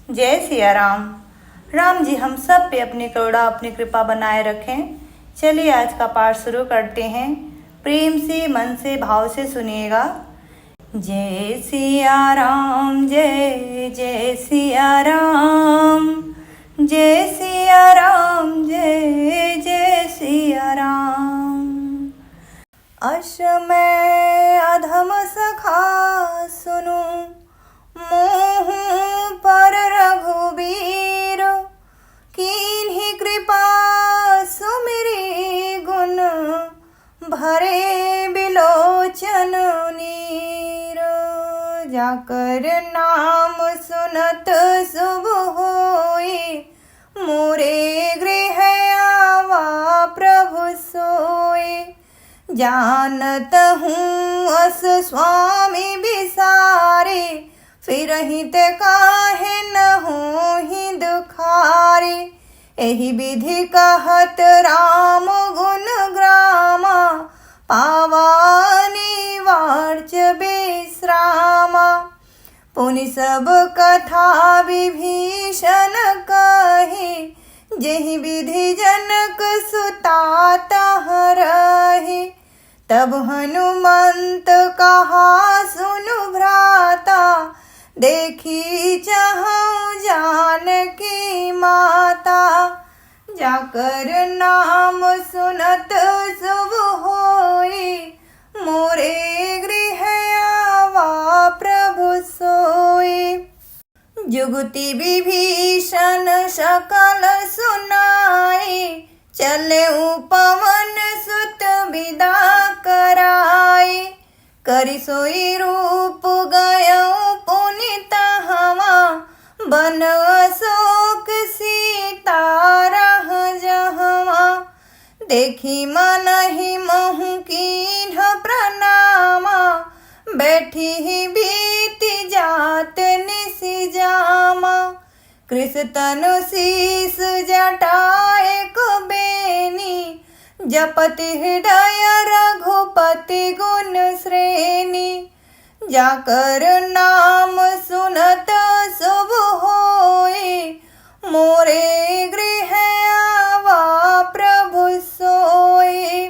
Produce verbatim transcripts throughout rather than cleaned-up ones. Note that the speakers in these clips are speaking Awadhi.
जय सिया राम। राम जी हम सब पे अपनी करुणा, अपनी कृपा बनाए रखें। चलिए आज का पाठ शुरू करते हैं। प्रेम से, मन से, भाव से सुनिएगा। जय सिया राम, जय जय सिया राम, जय सिया राम, जय जय सिया राम। अस मैं अधम सखा सुनु मोहु पर रघुबीर, कीन्ही कृपा सुमिरि गुन भरे बिलोचन नीर। जाकर नाम सुनत शुभ होई, मोरे गृह आवा प्रभु सोई। जानत हूँ अस स्वामी बिसारे, फिरहिं ते काहे न होहीं दुखारे। एहि बिधि कहत राम गुन ग्रामा, पावा अनिवार्च बिश्रामा। पुनि सब कथा बिभीषन कही, जेहि बिधि जनक सुता तह रही। तब हनुमंत कहा सुनु भ्राता, देखि चहउँ जानकी माता। जाकर नाम सुनत शुभ होई, मोरे गृह आवा प्रभु सोई। जुगति बिभीषन सकल सुनाई, चलेउ पवन सुत बिदा कराई। करि सोई रूप गयउ पुनि तहवाँ, बन अशोक सीता रह जहवाँ। देखि मनहि महु कीन्ह प्रणामा, बैठिहि बीति जात निसि जामा। कृष तनु शीश जटा एक बेनी, जपति हृदय रघुपति गुन श्रेणी। जाकर नाम सुनत शुभ होई, मोरे गृह आवा प्रभु सोई।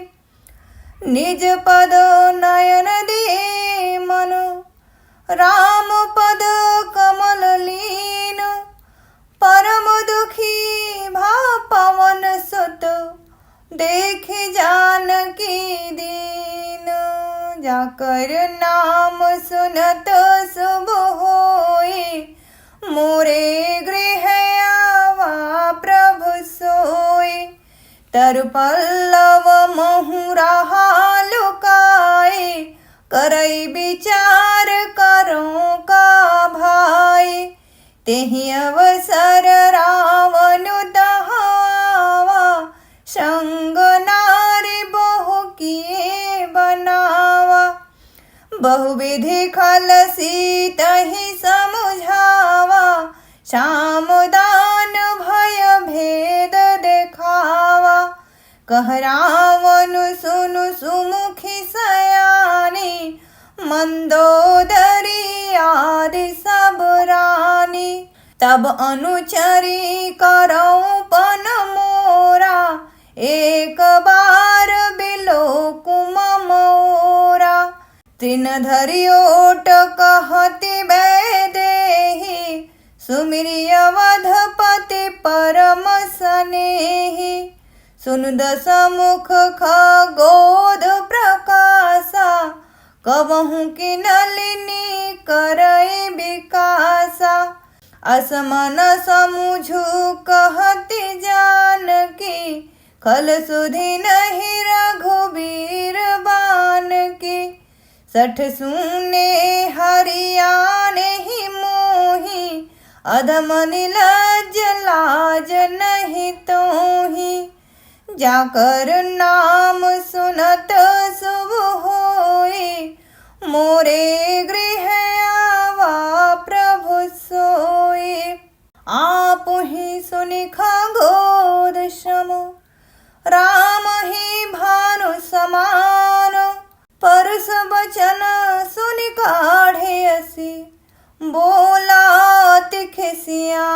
निज पद नयन दिए मन, राम पद कमल लीन। परम दुखी भा पवन सुत, देखि जानकी दीन। जाकर नाम सुनत शुभ होई, मोरे गृह आवा प्रभु सोई। तरु पल्लव महु रहा लुकाई, करई बिचार करउँ का भाई। तेहि अवसर रावनु तहाँ आवा, संग नारि बहु किए बनावा। बहुविधि खल सीतहि समुझावा, साम दान भय भेद देखावा। कह रावनु सुनु सुमुखि सयानी, मंदोदरी आदि सब रानी। तब अनुचरी करउँ पन मोरा, एक बार बिलोकु मम ओरा। तृण धरि ओट कहति बैदेही, सुमिरि अवधपति परम सनेही। सुनु दसमुख खगोध प्रकासा, कबहुँ किनलिनि करइ बिकासा। अस मन समुझु कहति जानकी, खल सुधि नहीं रघुबीर बानकी। सठ सूने हरि आनेहि मोहि, अधम निलज्ज लाज नहीं तोहि। जाकर नाम सुनत शुभ होई, मोरे गृह आवा प्रभु सोई। आपहि सुनि खगोध सम, रामहि भानु समान। परुष बचन सुनि काढ़े असि, बोला अति खिसिया।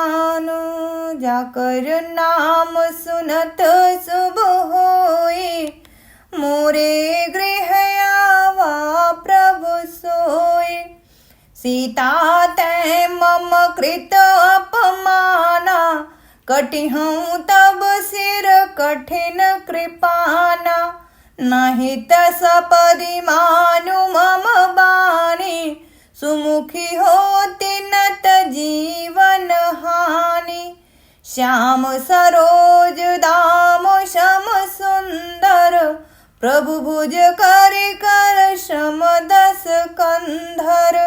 जाकर नाम सुनत शुभ होई, मोरे गृह आवा प्रभु सोई। सीता तैं मम कृत अपमाना, कटिहउँ तब सिर कठिन कृपाना। नाहीं त सपदि मानु मम बानी, सुमुखी होती न त जीवन हानि। श्याम सरोज दाम श्याम सुंदर, प्रभु भुज करि कर श्रम दस कंधर।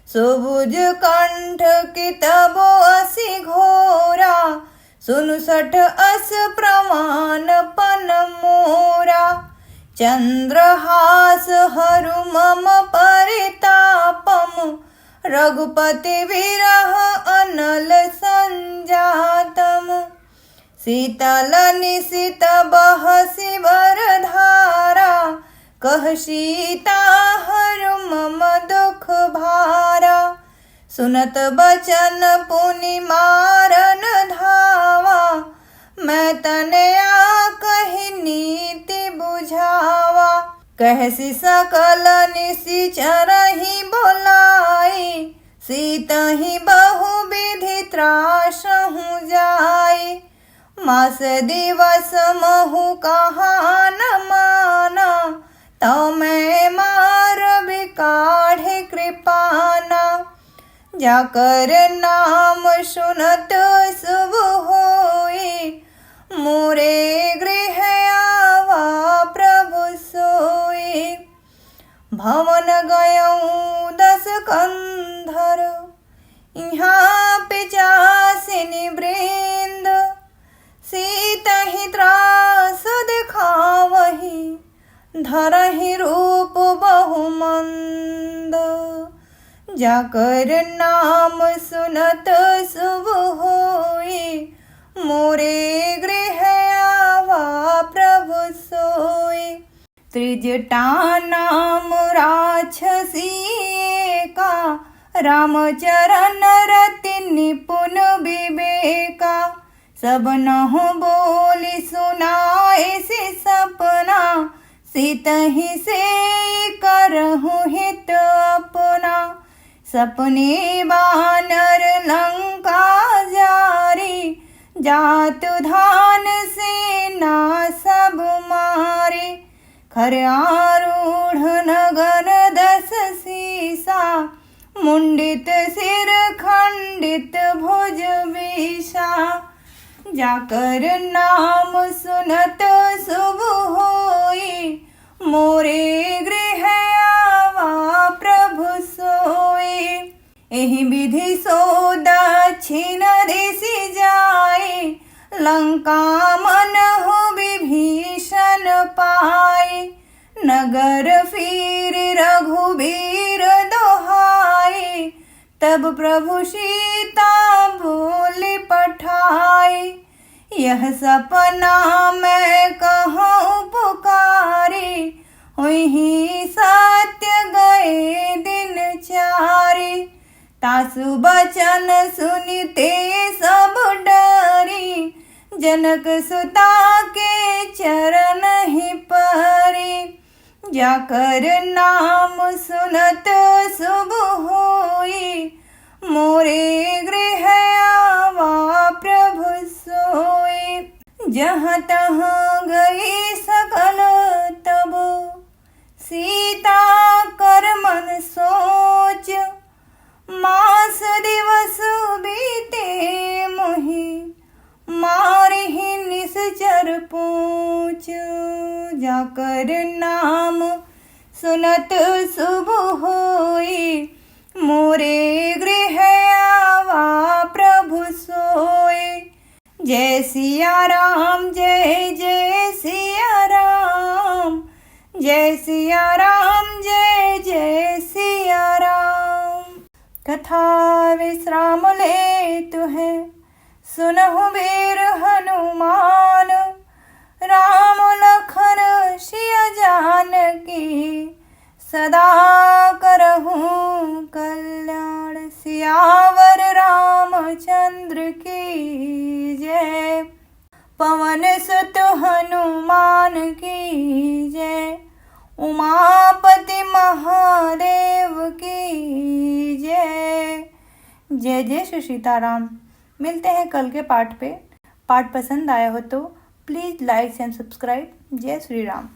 सुभुज कंठ कितबो असि घोरा, सुनु सठ अस प्रमाण पन मोरा। चंद्रहास हरु मम परितापम, रघुपति विरह अनल संजातम। शीतल निशित बहसि वर धारा, कह सीता हरु मम दुख भारा। सुनत बचन पुनि मारन धावा, मैं तनया कहि नीति बुझावा। कहसि सकल निशिचरहि बोलाई, सीतहि बहु विधि त्रासहु जाई। मास दिवस महु कहा न माना, तव मैं मार बिकाढ़े कृपाना। जाकर नाम सुनत शुभ होई, मोरे गृह आवा प्रभु सोई। भवन गयउँ दस कंधर, इहाँ पिचासिनि वृंद। सीतहि त्रास देखावहि, धरहि रूप बहुमंद। जाकर नाम सुनत शुभ होई, मोरे गृह आवा प्रभु सोई। त्रिजटा नाम राक्षसी एका, रामचरण रति निपुन विवेका। सबनहु बोलि सुनाइसि सपना, सीतहि सेई करहु हित अपना। सपने बानर लंका जारी, जातु धान सेना सब मारी। खर आरूढ़ नगन दस सीसा, मुंडित सिर खंडित भुज बीसा। जाकर नाम सुनत शुभ होई, मोरे गृह आवा प्रभु सोई। एहि विधि सो दक्षिण दिसि जाई, लंका मनहु विभीषण पाई। नगर फिरि रघुबीर दोहाई, तब प्रभु सीता बोलि पठाई। यह सपना मैं कहउँ पुकारी, हुइहीं सत्य गए दिन चारी। तासु बचन सुनि ते सब डरी, जनक सुता के चरणहि परी। जाकर नाम सुनत शुभ होई, मोरे गृह आवा प्रभु सोई। जहाँ तहाँ गई सकल तब, सीता कर मन सोच। मास दिवस बीते मोहि, मारिहि निशिचर पूछ। जाकर नाम सुनत शुभ होई, मोरे गृह आवा प्रभु सोई। जय सिया राम, जय जय सिया राम, जय सिया राम, जय जय सिया राम। कथा विश्राम लेतु हैं, सुनहु वीर हनुमान, राम लखन सिया जानकी, सदा करहु कल्याण। सियावर रामचंद्र की पवन सुत हनुमान की जय, उमापति महादेव की जय। जय जय श्री सीताराम। मिलते हैं कल के पाठ पे। पाठ पसंद आया हो तो please like and subscribe। जय श्री राम।